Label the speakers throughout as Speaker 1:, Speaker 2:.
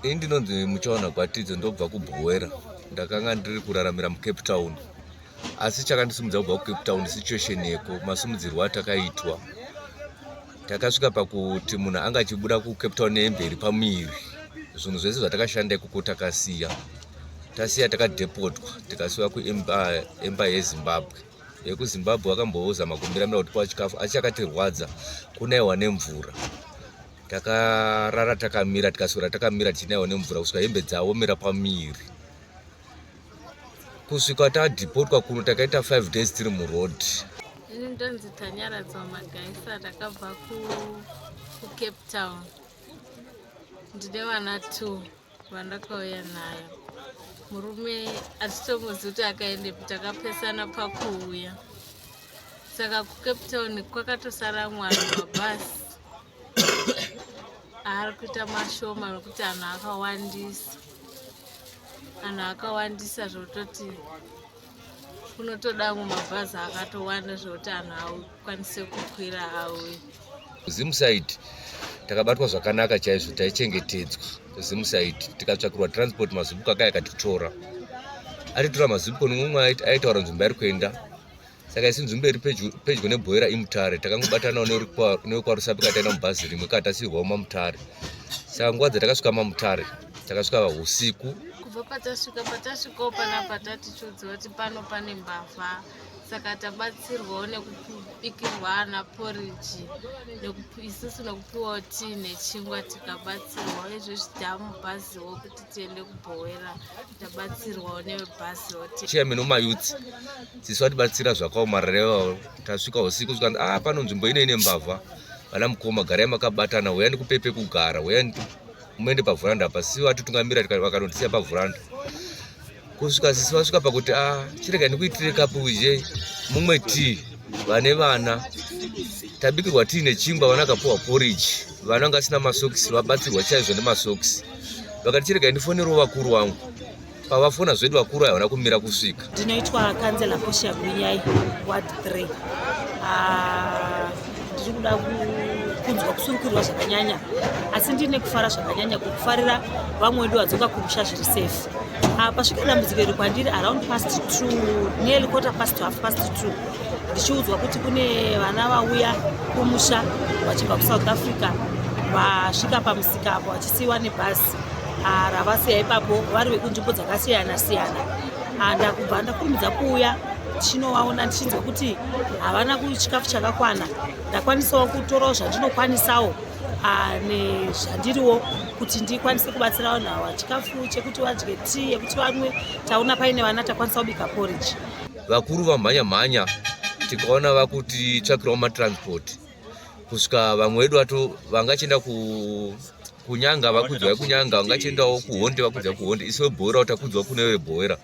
Speaker 1: Ini ndinonzi Muchaona Gwatidzo, ndobva kuBuhera. Ndakanga ndiri kuraramira muCape Town, asi chakandisimudza kubva kuCape Town situation yeko, masimudzirwo atakaitwa. Takasvika pakuti munhu anga achibuda kuCape Town nehembe iri pamuviri. Zvinhu zvese zvatakashanda ikoko takasiya, tasiya, takadhepotwa, tikasiwa kuemba yeZimbabwe. VekuZimbabwe vakambouzama kumbiramira kutipa chikafu, asi chakatirwadza kunaiwa nemvura. Takarara takamira, tikaswera takamira tichinaiwa nemvura kusvika hembe dzaomera pamiri, kusvika tadhipotwa kuno. Takaita 5 days tiri muroad.
Speaker 2: Ini ndonzi Tanyaradzwa Magaisa, ndakabva kuCape Town. Ndine vana two vandakauya nayo. Murume hatitomuzivi kuti akaendepi, takapesana pakuuya. Saka kuCape Town kwakatosara mwana. Mabhasi ari kuita mashoma nokuti anhu akawandisa, anhu akawandisa zvototi kunotoda amwe mabhazi akatowanda zvokuti anhu akwanise kukwira auye.
Speaker 1: Zimside takabatwa zvakanaka chaizvo, taichengetedzwa kuZimside, tikatsvakirwa transport. Mazubuko akaya akatitora, atitora Mazubuko nomumwe aitaura nzvimbo yaari kuenda. Saka isi nzvimbo iri pedyo neBhoera iMutare. Takangobatanawo newekwaRusape, kataenda mubhazi rimwe, katasirwawo maMutare. Saka nguva dzatakasvika maMutare, takasvika usiku.
Speaker 2: Kubva patasvika, patasvikawo panapa tatichiudziwa kuti pano pane mbavha, saka tabatsirwawo nekubikirwa ana poriji isusu nekupiwawo tii nechingwa. Tikabatsirwawo izvezvi tamubhaziwo kuti tiende kuBhowera, tabatsirwawo nevebhaziwo.
Speaker 1: Chairman wemayouths sisi vatibatsira zvakaomarara. Tasvika usiku, zvikanzi, "A, pano nzvimbo ino ine mbavha. Vana mukoma, garai makabatana, uyai ndikupepe kugara, uyai muende pavhuranda apa." Sisi vatitungamira, vakanotisiya pavhuranda kusvika sisi vasvika pakuti, "A, chirega ndikuitire kapu uje mumwe tii." Vane vana tabikirwa tii nechingwa, vana kapuwa porridge. Vana vanga vasina masokisi vabatsirwa chaizvo nemasokisi. Vakati, "Chirega ndifonerewo vakuru vangu." Pavafona zvedu, vakuru havana kumira kusvika.
Speaker 3: Ndinoitwa Kanzela Portia Gwinyai, Ward 3. Ah, ndiri kuda kunzwa kusurukirwa zvakanyanya, asi ndine kufara zvakanyanya, kukufarira vamwe vedu vadzoka kumusha zviri safe. Ah, pasvika dambudziko iri kwandiri around past 2, nearly quarter past to half past 2, ndichiudzwa kuti kune vana vauya kumusha vachibva kuSouth Africa, vasvika pamusika apo vachisiyiwa nebhasi. Ah, ravasiya ipapo vari vekunzvimbo dzakasiyana siyana. Ah, ndakubva ndakurumidza kuuya tichinovaona, ndichinzwa kuti havana chikafu chakakwana. Ndakwanisawo kutorawo zvandinokwanisawo, ah, nezvandiriwo kuti ndikwanise kubatsira vanhu ava, chikafu chekuti vadye, tii yekuti vanwe. Taona paine vana, takwanisa kubika porridge.
Speaker 1: Vakuru vamhanya mhanya, tikaona vakutitsvakirawo matransport kusvika vamwe vedu vato vangachienda kuNyanga, vakudzwa kuNyanga, vangachiendawo kuHonde, vakudzwa kuHonde. Isu veBhoera takudzwa kune veBhoera.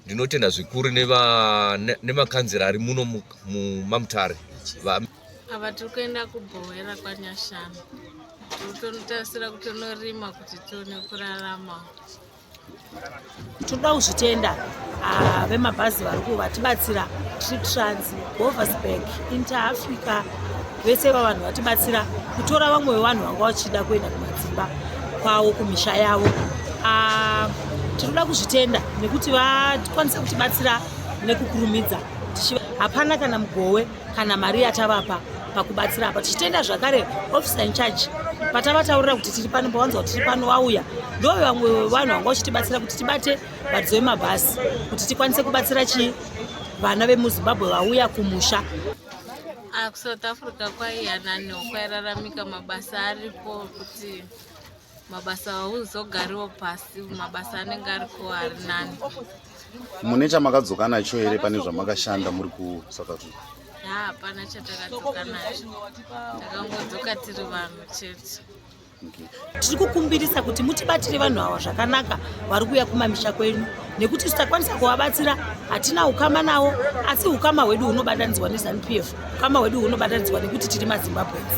Speaker 1: Ndinotenda zvikuru nemakanzera ari muno mumaMutare.
Speaker 2: Apa tiri kuenda kuBhoera kwaNyashana. Tiri kutonotarisira kutonorima kuti tione kurarama.
Speaker 3: Tinoda kuzvitenda, ah, vemabhazi vari kuvatibatsira, Tritrans, Goversberg, Inter Africa, vese vavanhu vatibatsira kutora vamwe vevanhu vanga vachida kuenda kumadzimba kwavo, kumisha yavo. Ah, tinoda kuzvitenda nekuti vakwanisa kutibatsira nekukurumidza. Hapana kana mugowe kana mari yatavapa pakubatsira apa. Tichitenda zvakare officer in charge, patavataurira kuti tiri pano, pavanzwa kuti tiri pano vauya. Ndo vamwe vanhu vanga vachitibatsira kuti tibate varidzi vemabhasi kuti tikwanise kubatsira chii, vana vemuZimbabwe vauya kumusha.
Speaker 2: Ah, kuSouth Africa kwaiyananiwo, kwairaramika, mabasa aripo, kuti mabasa hauzogariwo pasi, mabasa anenge ariko ari nani.
Speaker 4: Mune chamakadzoka nacho here pane zvamakashanda muri kuSouth Africa?
Speaker 2: Ha, hapana chatakadzoka nacho, takangodzoka tiri vanhu chete.
Speaker 4: Okay.
Speaker 3: Tiri kukumbirisa kuti mutibatire vanhu ava zvakanaka vari kuuya kumamisha kwenyu, nekuti titakwanisa kuvabatsira. Hatina ukama navo, asi ukama hwedu hunobatanidzwa neZANU PF, ukama hwedu hunobatanidzwa nekuti tiri maZimbabweans.